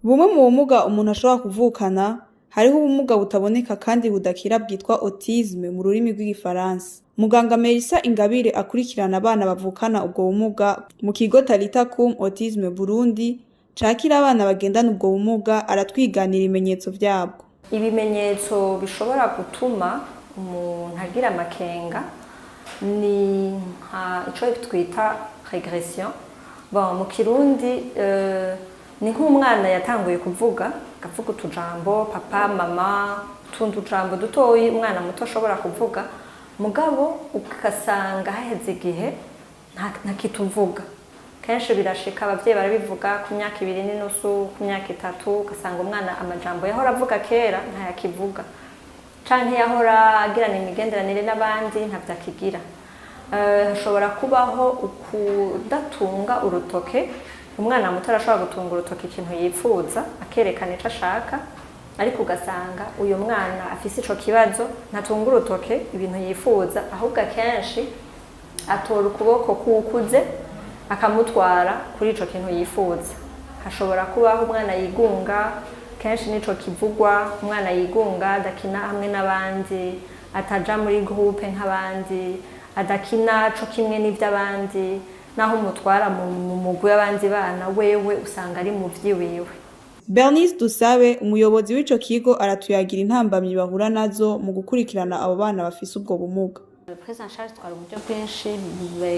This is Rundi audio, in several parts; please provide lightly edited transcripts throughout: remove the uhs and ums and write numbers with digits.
Bumwe mu bumuga umuntu ashobora kuvukana, hariho ubumuga butaboneka kandi budakira bwitwa autisme mu rurimi rw'Igifaransa. Muganga Melissa Ingabire akurikirana abana bavukana ubwo bumuga mu kigo Talita Kum Autisme Burundi cakira abana bagendana ubwo bumuga, aratwiganira ibimenyetso vyabwo. Ibimenyetso bishobora gutuma umuntu agira amakenga ni nka ico twita régression. Bon, mu Kirundi ni nk'umwana yatanguye kuvuga, akavuga utujambo papa, mama, utundi tujambo dutoyi umwana muto ashobora kuvuga, mugabo ugasanga haheze igihe ntakituvuga. Kenshi birashika, abavyeyi barabivuga ku myaka 2.5, ku myaka 3, ugasanga umwana amajambo yahora avuga kera ntayakivuga, canke yahora agirana imigenderanire n'abandi ntavyo akigira. Hashobora kubaho ukudatunga urutoke. Umwana muto arashobora gutunga urutoke ikintu yipfuza, akerekana ico ashaka, ariko ugasanga uyu mwana afise ico kibazo ntatunga urutoke ibintu yifuza, ahubwo akenshi atora ukuboko k'uwukuze akamutwara kuri ico kintu yifuza. Hashobora kubaho umwana yigunga, kenshi nico kivugwa, umwana yigunga, adakina hamwe n'abandi, ataja muri groupe nk'abandi, adakina co kimwe n'ivy'abandi, naho umutwara mu mugwi w'abandi bana, wewe usanga ari mu vyiwiwe. Bernice Dusabe, umuyobozi w'ico kigo, aratuyagira intambamyi bahura nazo mu gukurikirana abo bana bafise ubwo bumuga. Prise en charge twara uburyo bwinshi,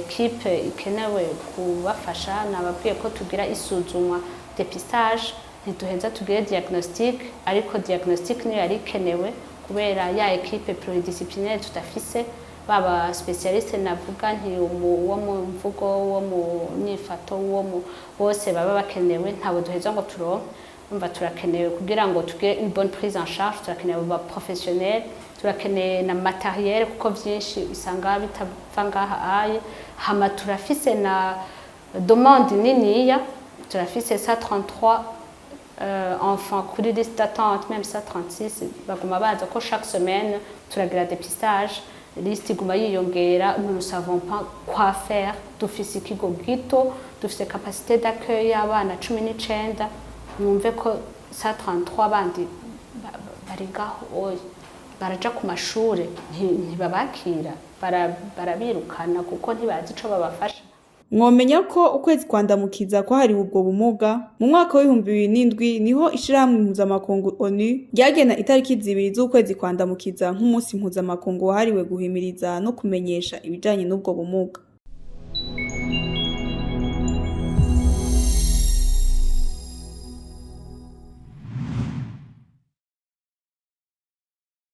équipe ikenewe kubafasha. Nababwiye ko tugira isuzumwa, dépistage, ntituheza tugire diagnostic, ariko diagnostic niyo yari ikenewe kubera ya équipe pluridisciplinaire tudafise, baba spécialiste navuga nti uwo mu mvugo, uwo mu nyifato, uwo mu bose baba bakenewe, ntabwo duheza ngo turonke. Umva, turakenewe kugira ngo tugire une bonne prise en charge, turakenewe ba professionnel, turakeneye na matériel kuko vyinshi usanga bitava ngaha aye. Hama turafise na demande niniya, turafise 133 enfants kuri liste d'attente, même 136 baguma baza ko chaque semaine turagira dépistage, liste iguma yiyongera. Nous ne savons pas quoi faire. Dufise ikigo gito, dufise capacité d'accueil y'abana 19. Mwumve ko 133 bandi bari ngaho oya baraja ku mashure, ntibabakira, barabirukana kuko ntibazi ico babafasha. Mwomenya ko ukwezi kwa Ndamukiza kwahariwe ubwo bumuga mu mwaka w'2007, niho ishirahamwe mpuzamakungu ONU ryagena itariki 2 z'ukwezi kwa Ndamukiza nk'umunsi mpuzamakungu wahariwe guhimiriza no kumenyesha ibijanye n'ubwo bumuga.